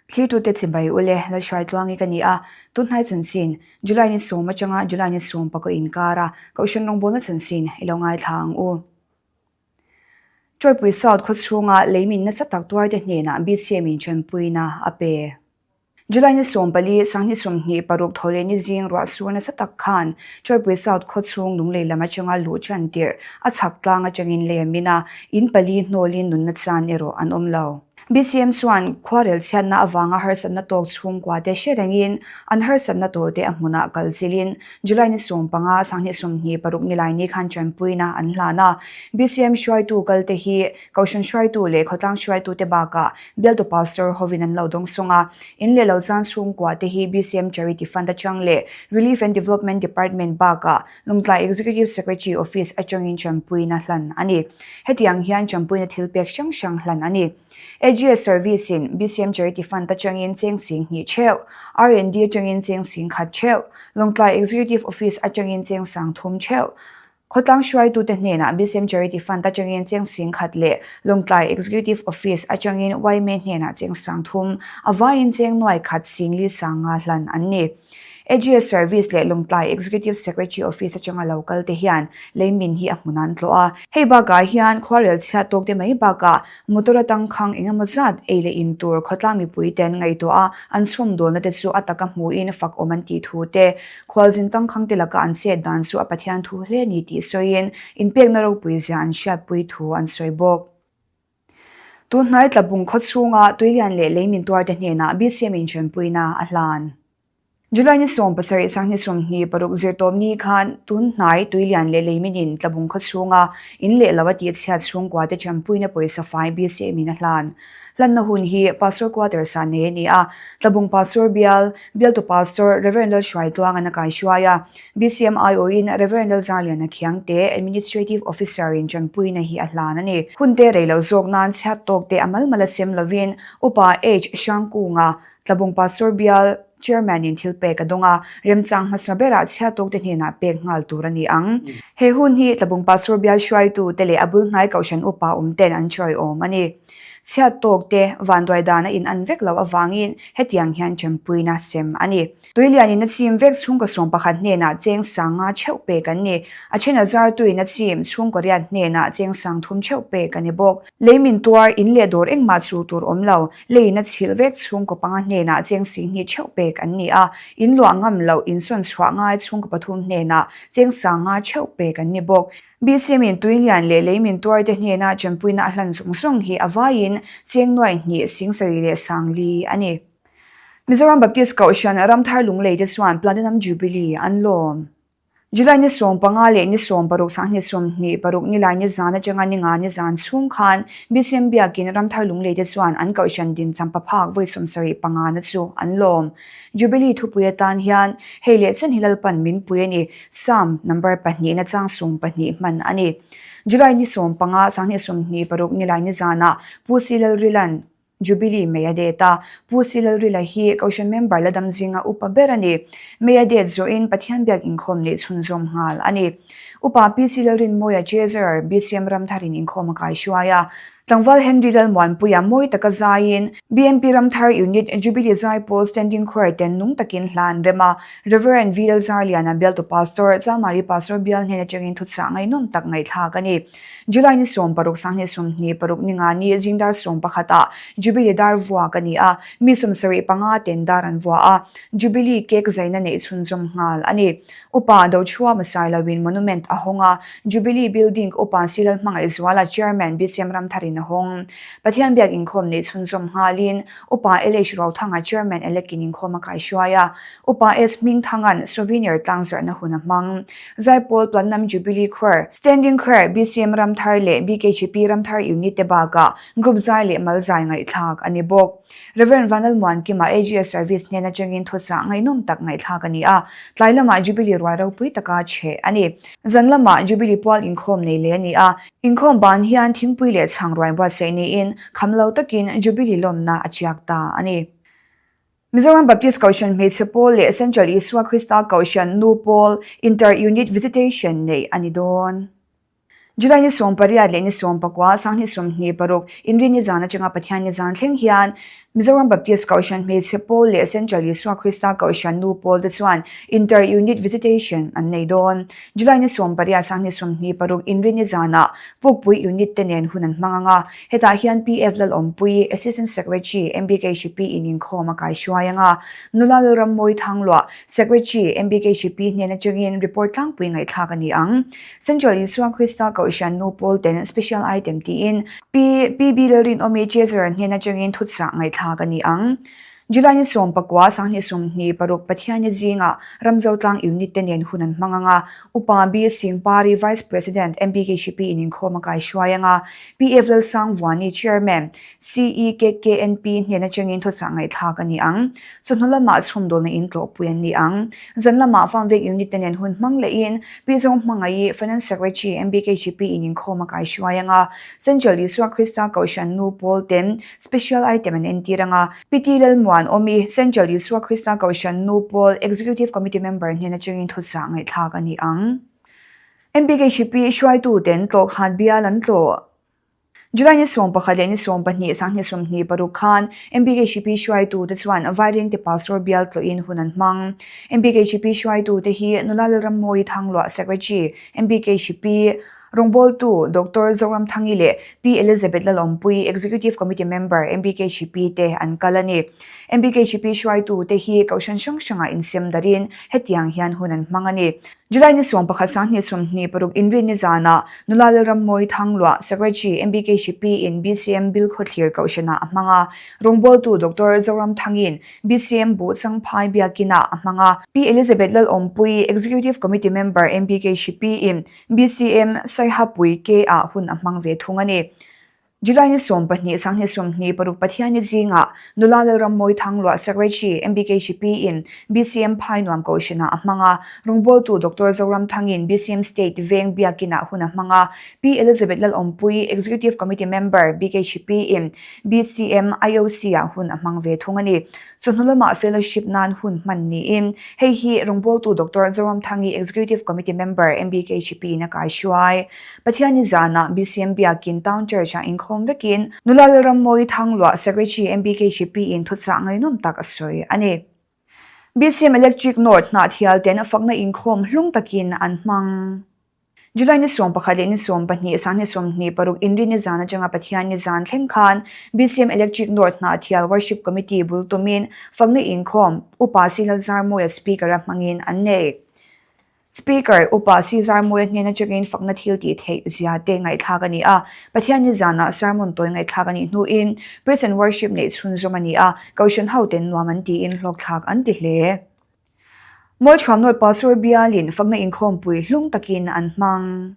Thlirtute chibai ule Lalhruaitluangi ka ni a, tunhnai chanchin, July ni sawm atanga July ni sawm pakaw inkara Kohhran rawngbawlna chanchin i lo ngaithla ang u. Tawipui South khawchhunga leimin nasa tak tuarte hnenah BCM in tanpuina a pe. July ni 14, 2026 thawhleh ni zing ruah sur nasa tak khan Tawipui South khawchhung lunglei lam atanga luh tan tirh a chhak tlang atangin lei a min a, in pali hnawlin nunna chan erawh an awm lo. BCM chuan khuarel chhiatna avanga harsatna tawk chhungkua te hre rengin an harsatna tur te a hmunah kal chilin July ni 15, 2026 nilai ni khan tanpuina an hlan a. BCM hruaitu kal te hi Kohhran hruaitu leh khawtlang hruaitu te bakah bialtu pastor hovin an lo dawngsawng a. In leh lo chan chhungkua te hi BCM Charity Fund atang leh Relief and Development Department bakah Lungtlai Executive Secretary Office atangin tanpuina hlan a ni. Hetiang hian tanpuina thil pek hrang hrang hlan a ni. AGS Service in BCM Charity Fund atangin cheng sing hnih theuh, R&D atangin cheng sing khat theuh, Lungtlai Executive Office atangin cheng sang thum theuh, Khawtlang hruaitute hnenah BCM Charity Fund atangin cheng sing khat leh Lungtlai Executive Office atangin yma hnenah cheng sang thum, a vaiin cheng nuai khat sing li sang nga hlan an ni. AGS Service leh Lungtlai Executive Secretary Office atanga lo kal te hian leimin hi a hmun an tlawh a. Hei bakah hian khuarel chhiat tawk te mai bakah motor atang khang engemaw zat ei leh in tur khawtlang mipui ten ngaihtuah a an chhawm dawlna te chu a taka hmuhin fak awm an tih thu te, khualzin tangkhang te laka an chet dan chu a Pathian thu hle ni tih sawiin inpekna ropui zia an hriatpui thu an sawi bawk. Tunhnai Tlabung khawchhunga tuilian leh leimin tuarte hnenah BCM in ṭanpuina a hlan. July ni 17 2026 zirtawp ni khan tunhnai tuilian leh leiminin Tlabung khawchhunga in leh lo a tihchhiat chhungkuate ṭanpuina pawisa fai BCM in a hlan. Hlanna hun hi Pastor Quarters ah nei a ni a, Tlabung Pastor Bial, Bialtu Pastor Rev. Lalhruaitluanga'n a kaihruai a, BCM aiawhin Rev. Lalzarliana Khiangte, Administrative Officer in tanpuina hi a hlan a ni. Hunte rei loh zawk nan chhiat tawk te a mal mal a sem lovin Upa H. Hrangkunga, Tlabung Pastor Bial Chairman in thil pek a dawng a, remchang hmasa berah chhiat tawk te hnenah pek nghal tur a ni ang. He hun hi Tlabung Pastor Bial hruaitu te leh a bul hnai Kohhran Upa awm ten an chawiawm a ni. Chhiat tawk te vanduai dan a in an vek loh avangin hetiang hian tanpuina sem a ni. Tuilianin a chim vek chhungkaw sawm pakhat hnenah cheng sang nga theuh pek an ni. A then a zartuin a chim chhungkaw riat hnenah cheng sang thum theuh pek a ni bawk. Leimin tuar in leh dawr engmah chu tur awm lo. Leiin a chhilh vek chhungkaw panga hnenah cheng sing hnih theuh pek an ni a. In luah ngam loh in sawn chhuah ngai chhungkaw pathum hnenah cheng sang nga theuh pek an ni bawk. BCM in tuilian leh leimin tuarte hnena tanpuina a hlan zawng zawng hi a vaiin cheng nuai hnih sing sarih leh sang li a ni. Mizoram Baptist Kohhran Ramthar Lunglei te chuan Platinum Jubilee an lawm. July ni 15 leh ni 16 2026 nilai ni zan atanga ni nga ni zan chhung khan BCM Biakin Ramthar Lunglei te chuan an Kohhran din champa phak vawi 75 na chu an lawm. Jubilee thupui atan hian hei leh chen hi Lalpan min pui a ni, Psalm number pahnihna chang sum pahnih hman a ni. July ni 15, 2026 nilai ni zanah Pu Si Lalrilan Jubilee mei a det a, Pu Si Lalrila hi Kohhran member la dam zinga upa ber a ni. Mei a det zawhin Pathian biak inkhawm neih chhunzawm nghal a ni. Upa Pi Si Lalrinmawia Treasurer BCM Ramtharin inkhawm a kaihruai a, Tlangval Henry Lalmuanpuia mawi taka zaiin BMP Ramthar Unit Jubilee Zaipawl Standing Choir ten nung takin hla an rem a, Rev. V Lalzarliana bialtu Pastor, Chamari Pastor bial hnen atangin thuchah ngaihnawm tak ngaihthlak a ni. July ni 16 2026 ni nga ni zingdar 11 ah Jubilee dar vuak a ni a, mi 75 ten dar an vua a, Jubilee cake zaina neih chhunzawm nghal a ni. Upa Dochhua Masailoin Monument a hawng a, Jubilee Building Upa Silal Hmangaihzuala Chairman BCM Ramtharin a hawng. Pathian biak inkhawm neih chhunzawm nghalin Upa LH Rothanga Chairman Elekin inkhawm a kaihruai a, Upa S Hmingthanga'n Souvenir tlangzarhna hun a hmang. Zaipawl Platinum Jubilee Choir, Standing Choir, BCM Ramthar leh BKGP Ramthar Unit te bakah Group zai leh mal zai ngaihthlak a ni bawk. Rev. Vanlalmuankima AGS Service hnen atangin thuchah ngaihnawm tak ngaihthlak a ni a, tlai lamah Jubilee ruai ropui taka chhe a ni. Zan lamah Jubilee pual inkhawm nei leh a ni a, inkhawm ban hian thingpui leh chhang ruai buatsaih niin kham lo takin Jubilee lawmna a chiak ta a ni. Mizoram Baptist Kohhran Hmeichhe Pawl leh Central Isua Krista Kohhran Nu Pawl Inter-Unit Visitation neih a ni dawn. July ni 18 leh ni 19, 2026, Inrinni zan atanga Pathianni zan thleng hian Mizoram Baptist Kohhran Hmeichhe Pawl leh Central Isua Krista Kohhran Nu Pawl te chuan Inter Unit Visitation an nei dawn. July ni 18 2026 Inrini zanah Pukpui Unit te nen hun an hmang ang a, hetah hian PF Lalawmpui, Assistant Secretary, MBKHP in inkhawm a kaihruai ang a, Nula Lalrammawi Thangluah, Secretary, MBKHP hnen atangin report tlangpui ngaihthlak a ni ang. Central Isua Krista Kohhran Nu Pawl ten Special Item tiin Pi PB Lalrinawmi Treasurer hnen atangin thuchah ngaihthlak a ni ang. July ni 19 2026 Pathianni zingah Ramzotlang Unit te nen hun an hmang ang a, Upa B Singpari Vice President MBKHP in inkhawm a kaihruai ang a, PF Lalsangvuani Chairman, CEKKNP hnen atangin thuchah ngaihthlak a ni ang. Chawhnu lamah chhumdawlna in tlawhpui an ni ang. Zan lamah Farmvek Unit te nen hun hmang lehin Pi Zawng Hmangaih Finance Secretary MBKGP in inkhawm a kaihruai ang a. Central Isua Krista Kohhran Nu Pawl ten Special Item an entir ang a. Pi T Lalmuan Awmi Central Isua Krista Kohhran Nu Pawl Executive Committee Member hnen atangin thuchah ngaihthlak a ni ang. MBKGP hruaitu ten tlawhkhat bial an tlawh. July ni 11 leh ni 12, 2026 khan MBKHP hruaitute chuan Vairengte Pastor bial tlawhin hun an hmang. MBKHP hruaitute hi Nula Lalrammawi Thangluah Secretary, MBKHP rawngbawltu Doctor Zoramthangi leh Pi Elizabeth Lalawmpui, Executive Committee Member, MBKHP te an kal a ni. MBKHP hruaitute hi Kohhran hrang hrangah insem darin hetiang hian hun an hmang a ni. July ni 11 2026 Inrinni zanah Nula Lalrammawi Thangluah, Secretary, MBKHP in BCM Bilkhawthlir Kohhranah a hmang a, rawngbawltu Doctor Zoramthangi'n BCM Buh Changphai Biakinah a hmang a, Pi Elizabeth Lalawmpui, Executive Committee Member, MBKHP in BCM Saihapui K-ah hun a hmang ve thung a ni. July ni 12, 2026 Pathianni zingah Nula Lalrammawi Thangluah Secretary, MBKHP in BCM Phai Nuam Kohhranah a hmang a, rawngbawltu Doctor Zoramthangin BCM State Veng Biakinah hun a hmang a, Pi Elizabeth Lalawmpui, Executive Committee Member, BKHP in BCM IOC-ah hun a hmang ve thung a ni. Chawhnu lamah fellowship nan hun hman niin hei hi rawngbawltu Doctor Zoramthangi Executive Committee Member, MBKHP in a kaihruai. Pathianni zanah BCM Biakin Town Church-ah inkhawm vekin Nula Lalrammawi Thangluah Secretary MBKHP in thuchah ngaihnawm tak a sawi a ni. BCM Electric North Hnahthial ten fakna inkhawm hlung takin an hmang. July ni 11 leh ni 12, 2026 Inrinni zan atanga Pathianni zan thleng khan BCM Electric North Hnahthial Worship Committee bul tumin fakna inkhawm Upa C Lalzarmawia Speaker-a hmangin an nei. Speaker, Upa C Zarmawia hnen atangin fakna thil tih theih zia te ngaihthlak a ni a, Pathianni zanah sermon tawi ngaihthlak a nih hnuin Praise and Worship neih chhunzawm a ni a, Kohhran hoten nuam an tiin hlawkthlak an ti hle. Mualchhuam North Pastor bialin fakna inkhawmpui hlung takin an hmang.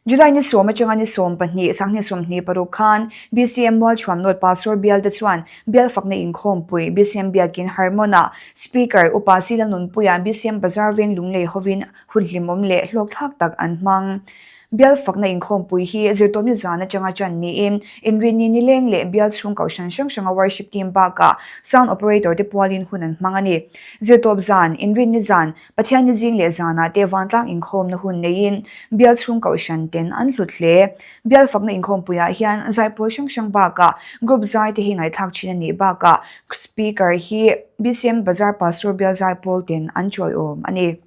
July ni 10 atanga ni 12, 2026 khan BCM Mualchhuam North Pastor bialte chuan bial fakna inkhawmpui BCM Biakin Hermon-ah Speaker Upa C Lalnunpuia BCM Bazar Veng Lunglei hovin hun hlimawm leh hlawkthlak tak an hmang. Bial fakna inkhawmpui hi zirtawpni zan atanga ṭan niin Inrinni nileng leh bial chhung kohhran hrang hranga worship team bakah sound operator te pualin hun an hmang a ni. Zirtawp zan, Inrinni zan, Pathianni zing leh zanah te vantlang inkhawmna hun neiin bial chhung kohhran ten an hlut hle. Bial fakna inkhawmpuiah hian zaipawl hrang hrang bakah group zai te hi ngaihthlak thin a nih bakah speaker hi BCM Bazar Pastor bial zaipawl ten an chawiawm a ni.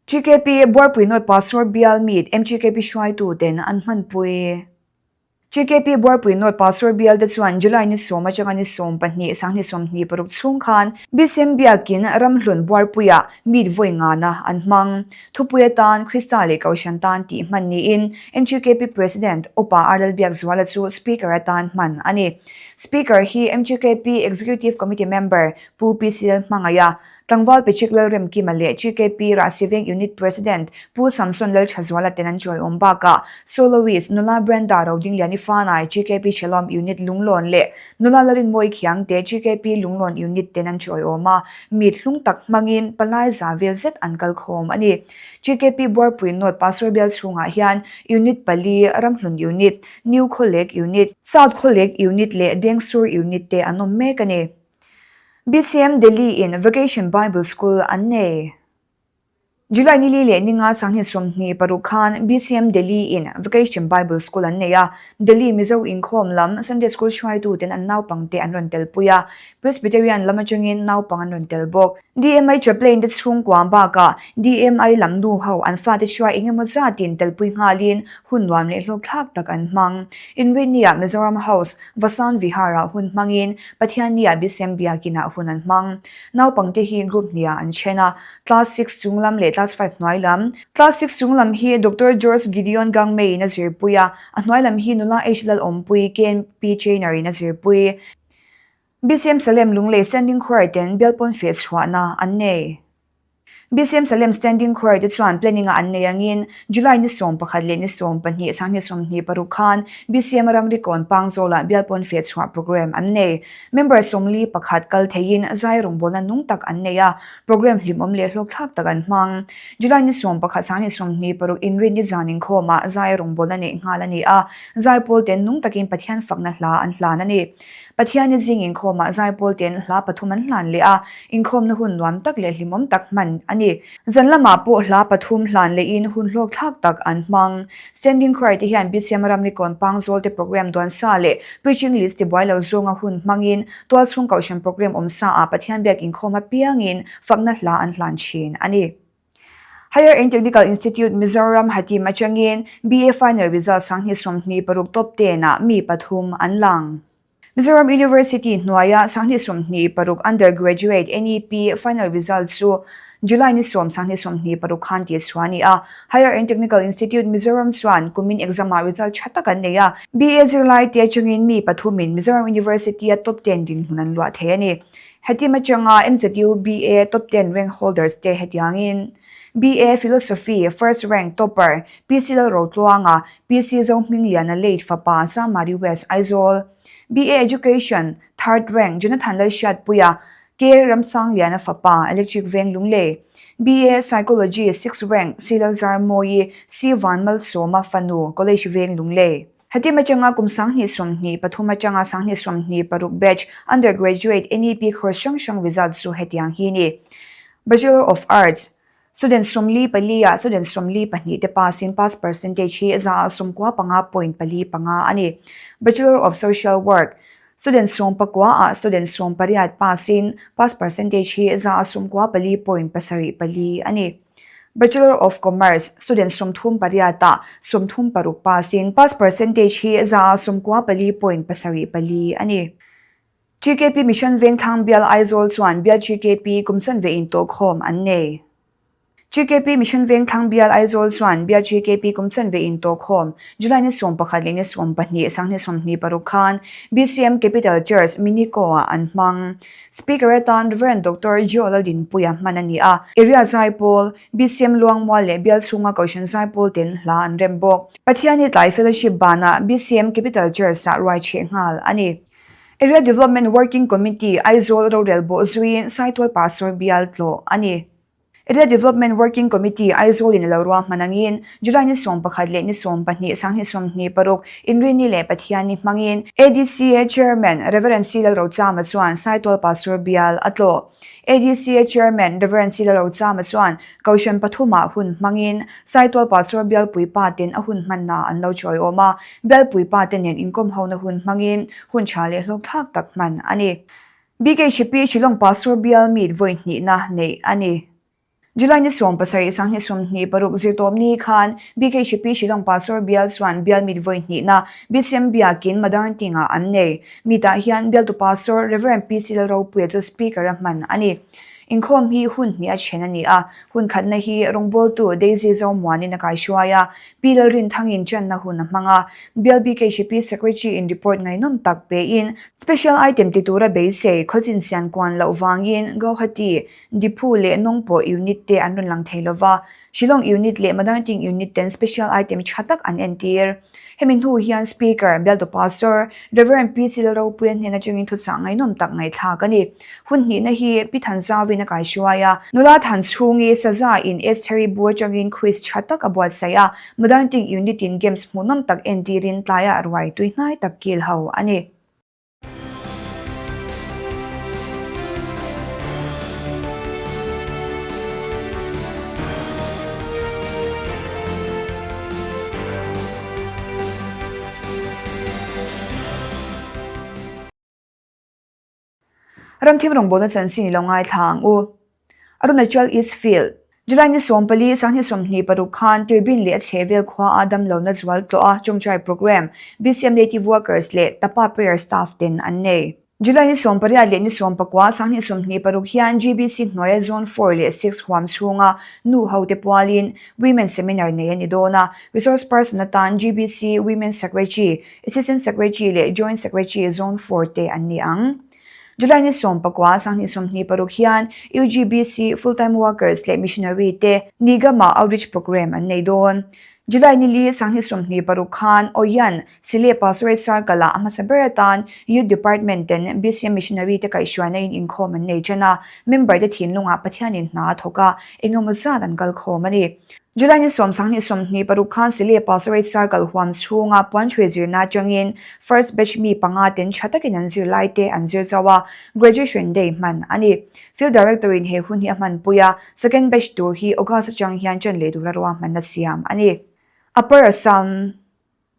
GKP Buarpui North Pastor bial meet MGKP hruaitu ten an hmanpui. GKP Buarpui North Pastor bial te chuan July ni 10 atanga ni 12, 2026 chhung khan BCM Biakin Ramhlun Buarpuiah meet vawi ngana an hmang. Thupui atan Krista leh Kohhran tan tih hman niin MGKP President Upa R Lalbiakzuala chu Speaker atan hman a ni. Speaker hi MGKP Executive Committee Member Pu PC Lalhmangaia, Tlangval Pechik Lalremkima leh GKP Rahsiveng Unit President Pu Samson Lalthazuala ten an chawiawm bakah Soloist Nula Brenda Rodingliani Fanai GKP Shalom Unit Lunglawn leh Nula Larinmawi Khiangte GKP Lunglawn Unit ten an chawiawm a, mit hlung tak hmangin palai za vel zet an kal khawm a ni. GKP Buarpui North Pastor Bial chhungah hian Unit pali, Ramhlun Unit, New Khawlek Unit, South Khawlek Unit leh Dengsur Unit te an awm mek a ni. BCM Delhi in Vacation Bible School an nei. July ni li leh ni nga 2026 khan BCM Delhi in Vacation Bible School an nei a, Delhi Mizo inkhawm lam Sunday School hruaituten an naupangte an rawn telpui a, Presbyterian lam atangin naupang an rawn tel bawk. DMI Chaplain te chhungkua bakah DMI lam nu ho an fate hruai eng emaw zatin telpui nghalin hun nuam leh hlawkthlak tak an hmang. Inrinniah Mizoram House, Vasant Vihar-ah hun hmangin Pathianniah BCM Biakinah hun an hmang. Naupangte hi group hniah an then a, Class six chung lam leh class five hnuai lam. Class six chung lam hi Doctor George Gideon Gangmei in a zirpui a, a hnuai lam hi nula H Lalawmpui, KNP Trainer in a zirpui. BCM Salem Lunglei Standing Choir ten bialpawn feh chhuahna an nei. BCM Salem Standing Choir te chuan planning a an nei angin July ni 11 leh ni 12 2026 khan BCM ramri kawn Pangzawlah bialpawn feh chhuah programme an nei. Member 41 kal theiin zai rawngbawlna nung tak an nei a, Programme hlimawm leh hlawkthlak tak an hmang. July ni 11 2026 inrin ni zan inkhawmah zai rawngbawlna neih nghal a ni a, zaipawl ten nung takin Pathian fakna hla an hlan a ni. Pathian ni zing inkhawmah zaipawl ten hla pathum an hlan leh a, inkhawmna hun nuam tak leh hlimawm tak hman a ni. Zan lamah pawh hla pathum hlan lehin hun hlawkthlak tak an hmang. Standing Choir te hian BCM Ramrikawn Pangzawl te programme duan sa leh Preaching List tibuai lo zawnga hun hmangin Tualchhung Kohhran programme awm sa ah Pathian biak inkhawm apiangin fakna hla an hlan thin a ni. Higher and Technical Institute Mizoram Hatim atangin BA Final Result 2026 top ten ah mi pathum an lang. Mizoram University hnuaia 2026 Undergraduate NEP Final Result chu July ni 10 2026 khan tih chhuah a ni a. Higher and Technical Institute Mizoram chuan kumin exam ah result tha tak an nei a. BA zirlai te atangin mi pathumin Mizoram University a top ten dinhmun an luah thei a ni. Hetim atanga MZU BA top ten rank holders te hetiangin BA Philosophy first rank topper PC Lalrotluanga, PC Zohmingliana late fapa Samari West Aizawl, BA Education third rank Jonathan Lalhriatpuia, K. Ramsangliana fapa, Electric Veng Lunglei, BA Psychology sixth rank C. Lalzarmawi, C. Vanmalsawma fanu, College Veng Lunglei. Hetim atanga kum 2023 atanga 2026 batch undergraduate NEP course hrang hrang result chu hetiang hi ni. Bachelor of Arts, Student 44 ah student 42 te pass in pass percentage hi 95.45% a ni. Bachelor of Social Work, Student 19 ah student 18 pass in pass percentage hi 94.74 a ni. Bachelor of Commerce, Student 38 ah 36 pass in pass percentage hi 94.74 a ni. GKP Mission Vengthlang Bial Aizawl chuan Bial GKP kum chanve intawhkhawm an nei. GKP Mission Vengthlang Bial Aizawl chuan Bial GKP kum chanve intawhkhawm July ni 11 leh ni 12 2026 khan BCM Capital Church Minico ah an hmang. Speaker atan Rev. Doctor Joe Laldinpuia hman a ni a. Area Zaipawl, BCM Luangmual leh Bial chhunga Kohhran Zaipawl ten hla an rem bawk. Pathiani tlai Fellowship banah BCM Capital Church ah ruai chheh nghal a ni. Area Development Working Committee, Aizawl rorel bawh zuiin Saitual Pastor bial tlawh a ni. Area Development Working Committee, Aizawl in a lo ruahman angin July ni 11 leh ni 12, 2026, Inrini leh Pathianni hmangin ADCA Chairman Rev. C. Lalrochama chuan Saitual Pastor bial a tlawh. ADCA Chairman Rev. C. Lalrochama chuan Kohhran pathumah hun hmangin Saitual Pastor bialpui pa ten a hun hmanna an lo chawiawm a, bialpui pa te nen inkawm hona hun hmangin hun tha leh hlawkthlak tak hman a ni. BKHP Shillong Pastor bial meet vawi hnihna neih a ni. July ni 17 2026 zirtawpni khan BKHP Shillong Pastor bial chuan bial meet vawi hnihna BCM Biakin Madarnting-ah an nei. Meet-ah hian bialtu Pastor Rev. PC Lalropuia chu Speaker-a hman a ni. Inkhawm hi hun hnih a then a ni a, hun khatna hi rawngbawltu Daisy Zomuanin a kaihruai a, Pi Lalrinthangin channa hun a hmang a, Bial BKHP Secretary in report ngaihnawm tak pein Special item ti tura beisei khawchin sian kuan loh vangin Guwahati, Diphu leh Nongpawh unit te an rawn lang thei lova, Shillong unit leh Madarting unit ten special item tha tak an entir. Hemi hnu hian Speaker, Bialtu Pastor, Rev. PC Lalropuia hnen atangin thuchah ngaihnawm tak ngaihthlak a ni. Hun hnihna hi Pi Thanzauin a kaihruai a, nula Than chhungi Saza in Estheri bu atangin quiz tha tak a buatsaih a, Madarting unit in games hmuhnawm tak entirin tlaiah ruai tuihnai tak kil ho a ni. Ramthim rawngbawlna chanchin i lo ngaithla ang u. Arunachal East Field, July ni 14, 2026 khan Turbine leh a chhehvel khua a damlohna zual tlawh a tawngtai programme BCM Native Workers leh Tapa Prayer Staff ten an nei. July ni 18 leh ni 19, 2026 hian GBC hnuaia Zone 4 leh 6 huam chhunga nu hote pualin Women Seminar nei a ni dawn a, Resource Person atan GBC Women's Secretary, Assistant Secretary leh Joint Secretary Zone 4 te an ni ang. July ni 19, 2026 hian UGBC Full Time Workers leh Missionary te Nigam-ah Outreach Programme an nei dawn. July ni li, 2026 khan Oyan, Sile Pastorate Circle-ah a hmasa ber atan Youth Department ten BCM Missionary te kaihhruaina in inkhawm an nei ṭan a, member te thinlungah Pathianin hna a thawk a, engemaw zat an kal khawm a ni. July ni 10, 2026 khan Sile Pastorate Circle huam chhunga puanchhui zirna atangin First Batch mi panga ten tha takin an zirlai te an zir zauh a, Graduation Day hman a ni. Field Director in he hun hi a hmanpui a, Second Batch tur hi August atang hian ṭan leh tura ruahmanna siam a ni. Upper Assam.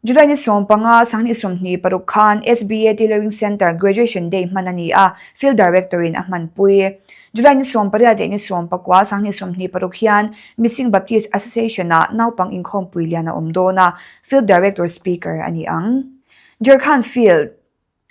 July ni 15, 2026 khan SBA Tailoring Centre Graduation Day hman a ni a, Field Director in a hmanpui. July ni 18 leh ni 19, 2026 hian Mising Baptist Association ah naupang inkhawmpui lian a awm dawn a, Field Director Speaker a ni ang. Jharkhand Field.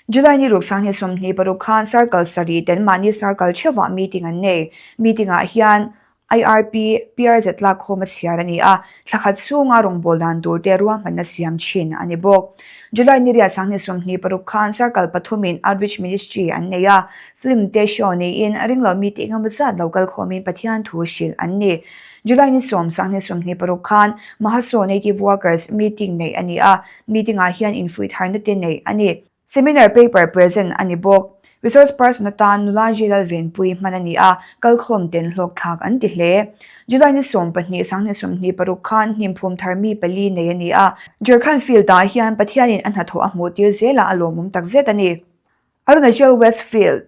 July ni ruk 2026 khan Circle sarih ten mahni Circle theuhah meeting an nei. Meeting ah hian IRP, PRZ lakkhawm a chhiar a ni a, thla khat chhunga rawngbâwl dan tur te ruahmanna siam thin a ni bawk. July ni riat 2026 khan Circle pathumin Outreach Ministry an nei a, film te show neiin ringlo mite engemaw zat lo kal khawmin Pathian thu hrilh an ni. July ni 10, 2026 khan Mahaso Native Workers meeting neih a ni a, Meeting ah hian infuih tharna te neih a ni. Seminar paper present a ni bawk. Resource person atan nula J Lalvenpui hman a ni a, kalkhawm ten hlawkthlak an ti hle. July ni 12, 2026 khan hnimphum thar mi pali nei a ni a. Jharkhand field ah hian Pathianin a hnathawh a hmuh tir zelah a lawmawm takzet a ni. Arunachal West Field.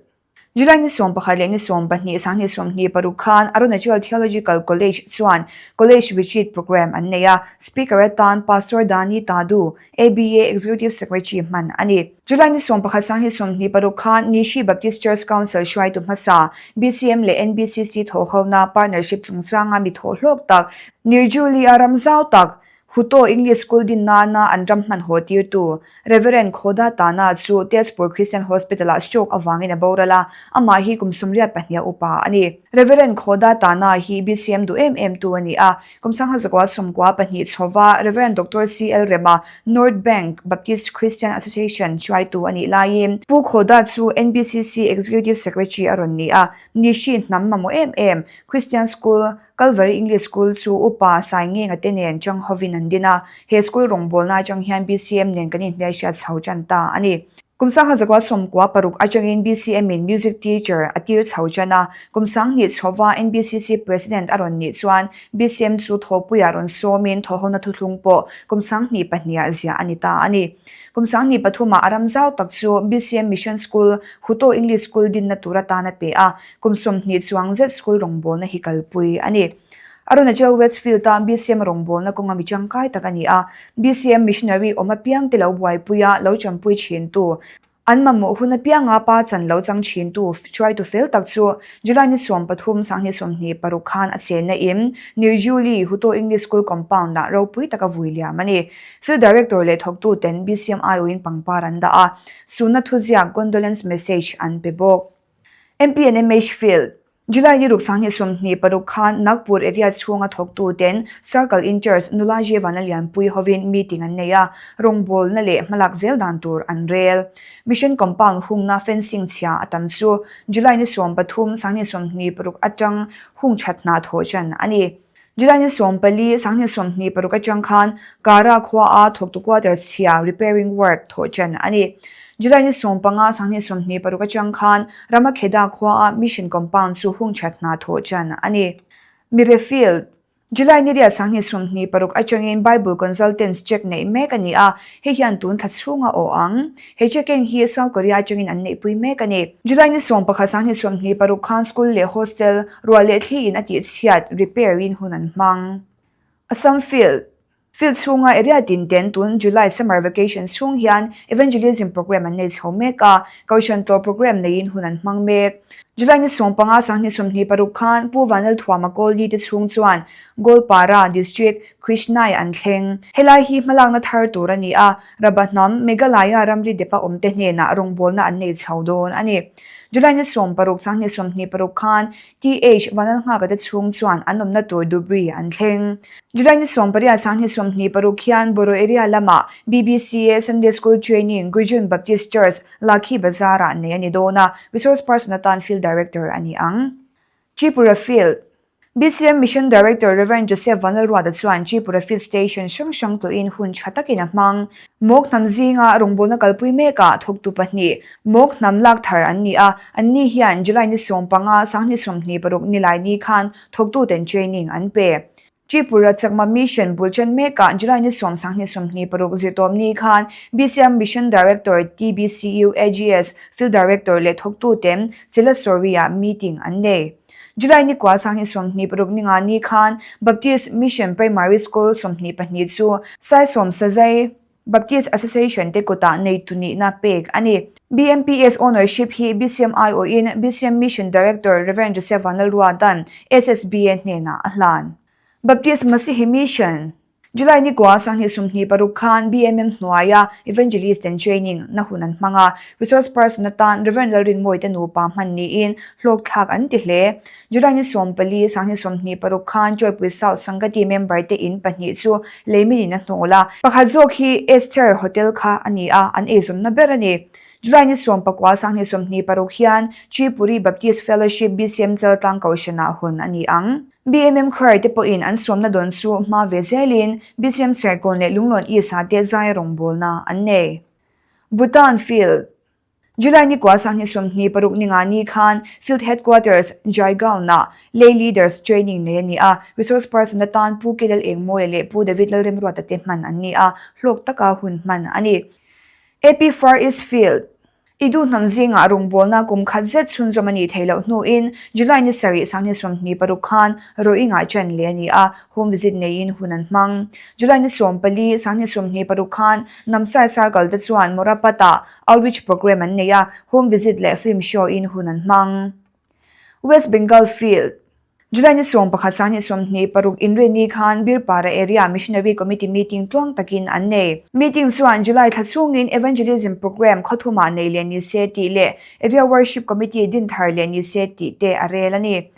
July ni 11 leh ni 12, 2026 khan Arunachal Theological College chuan College Retreat Programme an nei a, Speaker atan Pastor Dani Tadu, ABA Executive Secretary hman a ni. July ni 11, 2026 khan Nishi Baptist Church Council hruaitu hmasa, BCM leh NBCC thawhhona partnership chungchanga mi thawhhlawk tak, Nirjuli-a ram zau tak, Huto English School din nana an ram hman haw tirtu Rev. Khoda Tana chu Tezpur Christian Hospital-ah stroke avangin a boral a, amah hi kum 32 a upa a ni. Rev. Khoda Tana hi BCM duh em em tu a ni a, kum 1992 chhova Rev. Doctor CL Rema, North Bank Baptist Christian Association hruaitu a nih laiin Pu Khoda chu NBCC Executive Secretary a rawn ni a, Nishi hnam mamawh em em Christian School Calvary English School chu Upa Saingenga te nen chang hovin an din a, he school rawngbawlna atang hian BCM nen kan inhmelhriat chho tan ta a ni. Kum 1996 atangin BCM in Music Teacher a tir chho tan a, kum 2000 chhova NBCC President a rawn nih chuan BCM chu thawhpuiah rawn sawmin thawhhona thuthlung pawh kum 2002 ah ziah a ni ta a ni. Kum 2003 ah a ram zau tak chu BCM Mission School, Huto English School dinna tur atan a pe a, Kum 20 chuang zet school rawngbawlna hi kalpui a ni. Arunachal West Field-a BCM rawngbawlna kawnga mi tangkai tak a ni a, BCM missionary awm apiang te lo buaipui a, lo champui thintu, an mamawh hun apianga pa chan lo chang thintu hruaitu fel tak chu July ni 13, 2026 khan a chenna in Nirjuli Huto English School Compound-ah ropui taka vui liam a ni. Field Director leh thawktu ten BCM aiawhin pangpar an dah a, sunna thuziak condolence message an pe bawk. MP and MH Field, July ni ruk 2026 khan Nagpur area chhunga thawktu ten Circle in Charge nula Jeevana Lianpui hovin meeting an nei a, rawngbawlna leh hmalak zel dan tur an rel. Mission Compound hungna fencing chhia a tam chu July ni 13, 2026 atang hung that hna thawh tan a ni. July ni 14, 2026 atang khan Kara khuaa thawktu quarters chhia repairing work thawh tan a ni. July ni 15, 2026 atang khan Ramakheda khuaa mission compound chu hung that hna thawh tan a ni. Mire Field, July ni riat 2026 atangin Bible Consultants check neih mek a ni a, hei hian tun thla chhunga aw ang. He checking hi South Korea atangin an neihpui mek a ni. July ni 11, 2026 khan school leh hostel ruah leh thli in a tihchhiat repair in hun an hmang. Assam Field. Field chhunga area tin ten tun July summer vacation chhung hian Evangelism programme an nei chho mek a, Kohhran tlawh programme neiin hun an hmang mek. July ni 15 2026 khan Pu Vanlalthuama Kawlni te chhung chuan Goalpara District, Krishnai an thleng. Helai hi hmalakna thar tur a ni a, Rabha hnam, Meghalaya ramri depa awmte hnenah rawngbawlna an nei chho dawn a ni. July ni 16 2026 khan TH Vanlalnghaka te chhung chuan an awmna tur Dhubri an thleng. July ni 18 2026 hian Boro area lamah BBCA Sunday School Training Gujun Baptist Church, Lakhi Bazar-ah nei a ni dawn a, Resource Person atan Field Director a ni ang. Tripura Field, BCM Mission Director Rev. Joseph Vanlalruata chuan Tripura Field Station hrang hrang tawhin hun tha takin a hmang. Mawk hnam zinga rawngbawlna kalpui mekah thawktu pahnih Mawk hnam lak thar an ni a, anni hian July ni 15, 2026 nilai ni khan thawktuten training an pe. Tripura Chakma Mission bul chen mekah July ni 10, 2026 zirtawm ni khan BCM Mission Director TBCU AGS Field Director leh thawktuten Silasori-ah meeting an nei. July ni kua 26 ninga ni khan Baptist Mission Primary School 22 chu Saisawm Sazai Baptist Association te kutah neitu nihna pek a ni. BMPS ownership hi BCM aiawhin BCM Mission Director Rev. Joseph Vanlalruata'n SSBA hnenah a hlan. Baptist Masihi Mission July ni kua 26 khan BMM hnuaia Evangelist and Training na hun an hmang a, Resource Person atan Rev. Lalrinmawite nupa hman niin hlawkthlak an ti hle. July ni 14, 2026 khan Joypui South Sangati member te in pahnih chu leimin in a hnawh a. Pakhat zawk hi Esther Hotel kha a ni a, an eizawnna ber a ni. July ni 19, 2026 hian Tripuri Baptist Fellowship BCM Chaltlang Kohhranah hawn a ni ang. BMM Choir te pawhin an sawmna dawn chu hma ve zelin BCM Serkawn leh Lunglawn East ah te zai rawngbawlna an nei. Bhutan Field. July ni kua 26 ninga ni khan Field Headquarters, Jaigaon-ah Lay Leaders Training nei a ni a, Resource Person atan Pu Kelal Engmawia leh Pu David Lalremruata te hman an ni a, hlawk taka hun hman a ni. AP Far East Field, I duh hnam zingah rawngbawlna kum khat zet chhunzawm a nih theih loh hnuin July ni 7 2026 khan Rohingya chen leh a ni a, home visit neiin hun an hmang. July ni 14 2026 khan Namsai Circle te chuan Morapatah Outreach programme an nei a, home visit leh film show in hun an hmang. West Bengal Field, July ni 11 2026 inrinni khan Birpara Area Missionary Committee meeting tluang takin an nei. Meeting chuan July thla chhungin Evangelism programme khawthumah nei leh ni se tih leh Area Worship Committee din thar leh ni se tih te a rel a ni.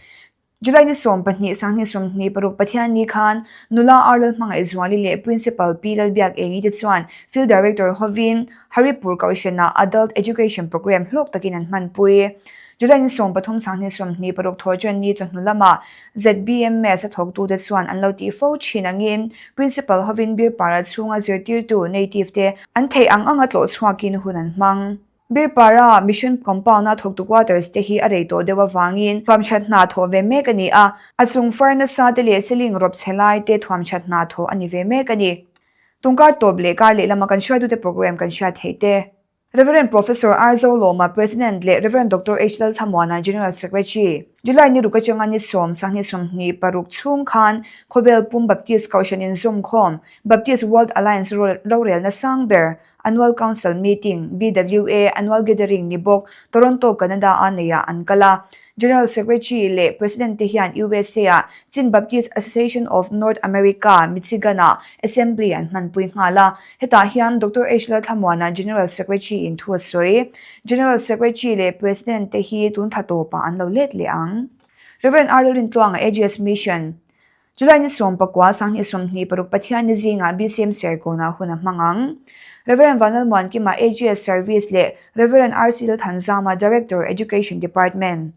July ni 12, 2026 Pathianni khan nula Arlal Hmangaihzuali leh Principal Pi Lalbiak Engi te chuan Field Director hovin Haripur Kohhranah Adult Education Programme hlawk takin an hmanpui. July ni 13, 2026 Thawhṭanni chawhnu lamah ZBMS a thawktute chuan an lo tih fo thin angin Principal hovin Birpara chhunga zirtirtu native te an theih ang anga tlawh chhuakin hun an hmang. Birpara Mission Compound-a thawktu quarters te hi a rei tawh deuh avangin thuamthat hna thawh ve mek a ni a, a chung far nasa te leh ceiling rawp chhe lai te thuamthat hna thawh a ni ve mek a ni. Tungkar tawp leh kar lehlama kan hruaitute programme kan hriat theih te. Rev. Professor R. Zolawma, President leh Rev. Doctor H. Lalthamuana, General Secretary. July ni ruk atanga ni 10, 2026 chhung khan Khawvel Pum Baptist Kohhran Inzawmkhawm, Baptist World Alliance rorelna sang ber, Annual Council Meeting, BWA Annual Gathering ni bawk Toronto, Canada-a neiah an kal a. General Secretary leh President te hian USA-a Chin Baptist Association of North America, Michigan-ah Assembly an hmanpui nghal a. Hetah hian Doctor H. Lalthlamuana General Secretary in thu a sawi. General Secretary leh President te hi tun thla tawpah an lo let leh ang. Rev. R. Lalrintluanga AGS Mission. July ni 19, 2026 Pathianni zingah BCM Serkawnah hun a hmang ang. Rev. Vanlalmuankima AGS Service leh Rev. RC Lalthanzama Director, Education Department.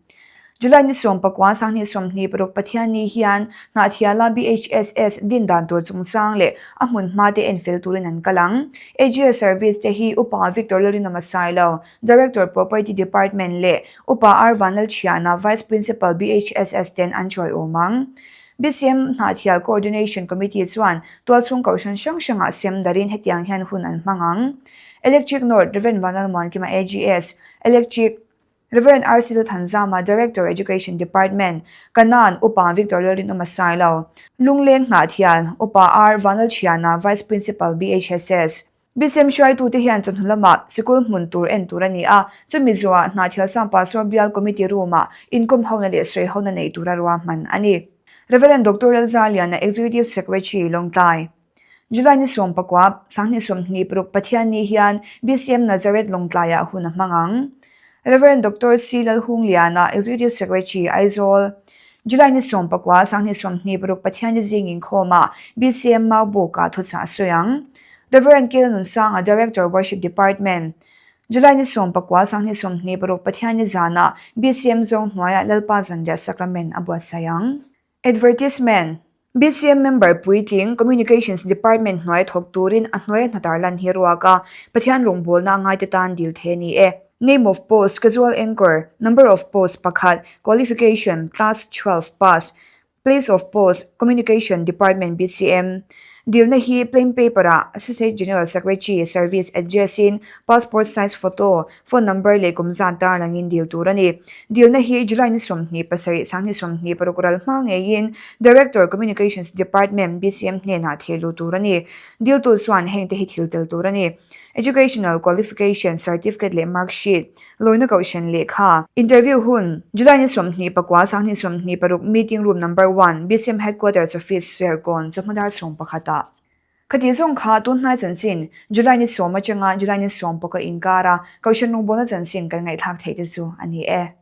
July ni 19, 2026 Pathianni hian Hnahthiala BHSS din dan tur chungchang leh a hmun hma te enfel turin an kal ang. AGS Service te hi Upa Victor Lalrinawma Sailo, Director Property Department leh Upa R Vanlalchhiana, Vice Principal BHSS ten an chawiawm ang. BCM Hnahthial Coordination Committee chuan tualchhung kohhran hrang hrangah siam darin hetiang hian hun an hmang ang. Electric North, Rev. Vanlalmuankima AGS, Electric. Rev. RC Lalthanzama, Director, Education Department, Kanan, Upa Victor Lalrinawma Sailo, Lungleng Hnahthial, Upa R Vanlalthiana, Vice Principal, BHSS. BCM hruaitute hian chawhnu lamah sikul hmun tur en tur a ni a, chumi zuah Hnahthial Sang Pastor Bial Committee Room-ah inkawm hona leh sawi hona nei tura ruahman a ni. Rev. Doctor Lalzaliana, Executive Secretary, Lawngtlai. July ni 19, 2026 Pathianni hian BCM Nazareth Lawngtlaiah hun a hmang ang. Rev. Doctor C. Lalhungliana, Executive Secretary, Aizawl. July ni 19, 2026 Pathianni zing inkhawmah BCM Maubukah thuchah a sawi ang. Rev. K. Nunsanga, Director, Worship Department. July ni 19, 2026 Pathianni zanah BCM zawng hnuaiah Lalpa Zanriah Sacrament a buatsaih ang. Advertisement, BCM member puitling Communications Department hnuai thawk turin a hnuaia hna tarlan hi ruak a, Pathian rawngbawlna a ngaite tan dil thei a ni e. Name of post, Casual Anchor, Number of post, pakhat, Qualification, Class 12 pass, Place of post, Communication Department BCM. Dilna hi plain paper-ah Associate General Secretary, Service, address-in passport size photo, Phone number leh kum zan tarlangin dil tur a ni. Dilna hi July ni 27 2026 ral hma ngeiin Director, Communications Department, BCM hnenah theh luh tur a ni. Diltu chuan hengte hi thil tel tur a ni. Educational Qualification Certificate leh Mark Sheet, Lawina Kohhran Lehkha, Interview hun, July ni 24 2026 Meeting Room Number One, BCM Headquarters Office, Serkawn, chawhma dar 11 ah. Khati zawng kha tunhnai chanchin, July ni sawm atanga July ni sawm pawka inkara Kohhran rawngbawlna chanchin kan ngaihthlak theih te chu a ni e.